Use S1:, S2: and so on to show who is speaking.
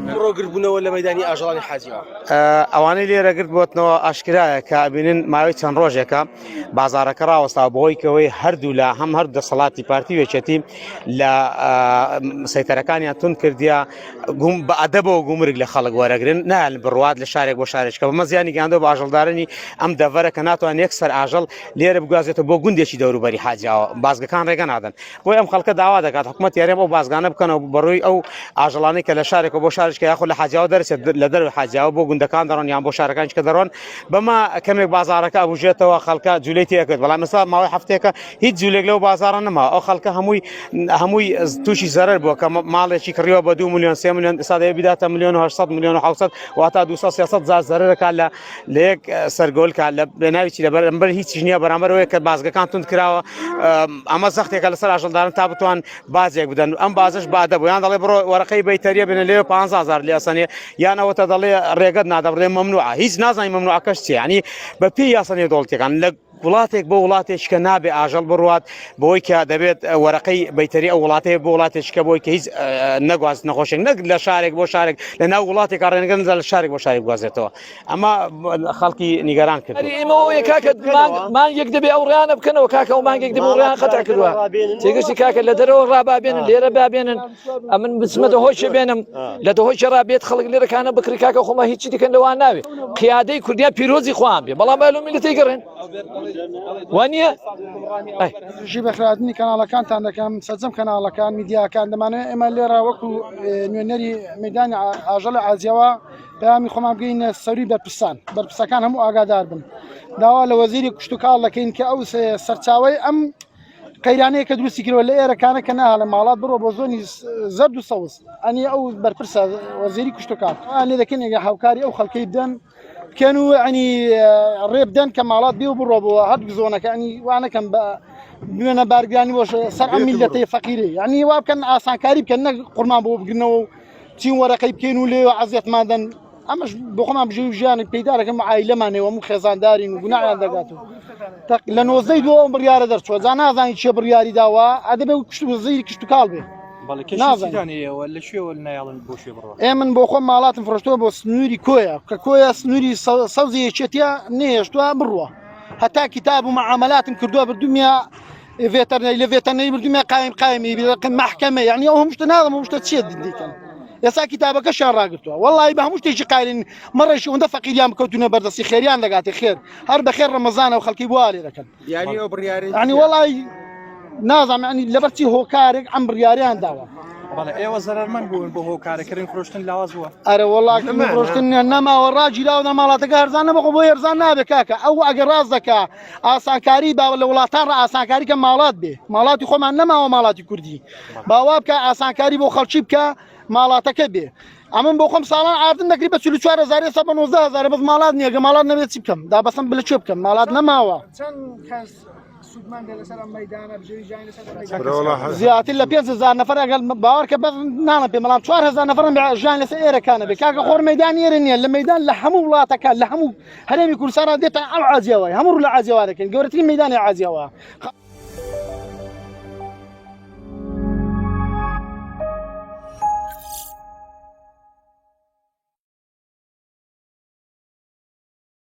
S1: ئەمڕۆ گردبوونەوە لە مەدانی ئاژەڵانی حاجیەوە.
S2: ئەوانەی لێرە گرت بۆتنەوە ئاشکرایە کە ئەبینن ماوەی چەند ڕۆژێکە بازارەکە ڕاوەستا بەهۆی کەوەی هەردوو لە هەم هەر دەسەڵاتی پارتی وێچەتی لە سەیتەرەکانیان تون کردیا گوم بە ئەدەبەوە گومرگ لە خەڵک وەرەگرن نایان بڕوات لە شارێک بۆ شارێکە بەمە زیانی گەیاندوە بە ئاژەڵدارانی ئەم دەڤەرە کە ناتوان یەک سەر ئاژەڵ لێرە بگوازێتەوە بۆ گوندێکی دەوروبەری حاجیاوە بازگەکان ڕێگە نادەن بۆی ئەم خەڵکە داوا دەکات حکوومەت یارێم ئەو بازگانە بکەنەوە بەڕووی ئەو ئاژەڵانەی کە لە شارێکەوە بۆ شارێکە یاخود لە حاجیاوە دەرچێت لە دەرەوەی حاجیاوە بۆ گوندەکان دەڕۆن یان بۆ شارەکانیش کە دەڕۆن بەمە کەمێک بازارەکە ئەبوژێتەوە خەڵکە جولەی تێکرد بەڵام ئێستا ماوەی هەفتەیەکە هیچ جولێک لەو بازارە نەما ئەو خەڵکە هەمووی هەمووی تووشی زەرەر بووە کە ماڵێکی کڕیوە بە 2 میلیۆن 3 میلیۆن ئێستا دەیەوێت بیداتە میلیۆن و 800 میلیۆن و 700 واتا 200 300 هەزار زەرەرەکە لە لە یەک سەرگۆلکە لە بێناوی چی لەبەر ئەمبەر هیچ نییە بەرامبەر ئەوەیە کە بازگەکان توند کراوە ئەمە زەختێکە لەسەر ئاژەڵداران تا بتوان بازێک بدەن ئەم بازش بادە بوو یان دەڵێ بڕۆ وەرەقەی بەیتەریە بنە لێ 15000 لێ ئەسەنێ یان ئەوەتە دەڵێ ڕێگەت نادەبڕێ مەمنوعە هیچ نازانی مەمنوعەکەش چیە یعنی بە پێی یاسا نێودەوڵەتیەکان لە وڵاتێک بۆ وڵاتێک کە نابێ ئاژەڵ بڕوات بۆی کە دەبێت وەرەقەی بەیتەری ئەو وڵاتەیە بۆ وڵاتێک کە بۆی کە هیچ نەگواز نەخۆشێک نەک لە شارێک بۆ شارێک لە ناو وڵاتێک ڕێنگەن لە شارێک بۆ شارێک بگوازێتەوە ئەمە خەڵکی نیگەران کرد
S3: ئێمە ئەوەیە کاکە مانگێک دەبێ ئەو ڕیانە بکەنەوە کاکە ئەو مانگێک دەبێ ڕیان خەتا کردووە تێگەشتی کاکە لە دەرەوە ڕابابێنن لێرە بابێنن ئەمن بچمە دەهۆشێ بێنم لە دەهۆشێ ڕا بێت خەڵک لێرەکانە بکری کاکە خۆمە هیچی دیکەن لەوان ناوێ قیادەی کوردیان پیرۆزی خۆیان بێ بەڵام ئەلو میلەتی گەڕێن وانە
S4: ژی بەخراتنی کەناڵەکانتان دەکەم سەرجەم کەناڵەکان میدیاکان دەمانەوێت ئێمە لێرە وەکو نوێنەری مەدانی ئاژەڵە ئازیەوە پەیامی خۆمان بگەینە سەروی بەرپرسان بەرپرسەکان هەموو ئاگادار بن داوا لە وەزیری کشتتوکاڵ دەکەین کە ئەو سەرچاوی ئەم قەیرانەیە کە دروستی کردوە لە ئێرەکانە کە ناهڵە ماڵات بڕۆ بۆ زۆنی زەرد و سەوز ئەنی ئەو بەرپرسە وەزیری کشتتوکاڵ لێ دەکەین ئەگە هاوکاری ئەو خەڵکەی بدەن بکەن و ئەنی ڕێ بدەن کە ماڵات بێ و بڕۆ بۆ هەردوو زۆنەکە ئەنی وانەکەم بە بوێنە بارگرانی بۆ سەر ئەم میلەتەی فەقیری یعنی وا بکەن ئاسانکاری بکەن نەک قورمان بۆ بگرنەوە و چین وەرەقەی بکەین و لێ عەزیەتمان دەن ئەمەش بۆ خۆمان بژێوی ژیانێک پەیدا دەکەم عایلەمانەوە هەموو خێزاندارین و گوناحیان دەگات و لە نۆزدەی دووەم ئەم بڕیارە دەرچووە جا نازانین چێ بڕیاری داوە ئەدەبێ کشت وەزیری کشتوکاڵ بێ ئێ من بۆ خۆم ماڵاتم فرۆشتووە بۆ سنووری کۆیە کە کۆیە سنووری سەوزی یەکێتیە نێشتووە بڕوە هەتا کتاب و معاملاتم کردووە بردومیە ڤێتەرنەری لە ڤێتەرنەری بردومە قایم قایمی محکەمە یعنی ئەو هەموو شتە ناڵم هەموو شتە چییە دیکەن ئێستا کتابەکەشیان ڕاگرتووە وەڵی بە هەموو شتێکی قایلن مەڕێکی ئەوەندە فەقیریان بکەوتونە بەردەستی خێریان دەگاتێ خێر هەر بەخێر ڕەمەزانە و خەڵکی بوا لێ دەکەن
S5: یعنی ئەو بڕیارەی
S4: یعنی وەڵی نازانم یعنی لەبەر چی هۆکارێک ئەم بڕیاریان داوە
S5: بەڵێ ئێوە زەرەرمەند بوون بۆ هۆکارەکردن فرۆشتن لاواز بووە
S4: ئەرە وەڵا فرۆشتن نەماوە ڕاگیراوە نە ماڵاتەکە هەرزان نەبخۆ بۆ هەرزان نابێ کاکە ئەو ئەگەر ڕاست دەکا ئاسانکاری با لە وڵاتان ڕا ئاسانکاری کە ماڵات بێ ماڵاتی خۆمان نەماوە ماڵاتی کوردی باوا بکە ئاسانکاری بۆ خەڵکی بکە ماڵاتەکە بێ ئەمن بۆ خۆم ساڵان ئاردن دەکری بە 44 هزار ئێستا بە 19 هزار بەس ماڵات نییە گە ماڵات نەبێت چی بکەم دابەسم بلە کوێ بکەم ماڵات نەماوە زیاتر لە 5000 نەفەر ئەگەر باوەڕ کە بەس نانە پێ بەڵام 4000 نەفەرم ژیان لەسەر ئێرەکانە بێ کاکە خۆر مەدان ئێرە نییە لە مەدان لە هەموو وڵاتەکان لە هەموو هەرێمی کوردستان دێتە ئەو عازیەوە هەموو ڕوو لە عازیەوە دەکەن گەورەترین مەدانی عازیەوە.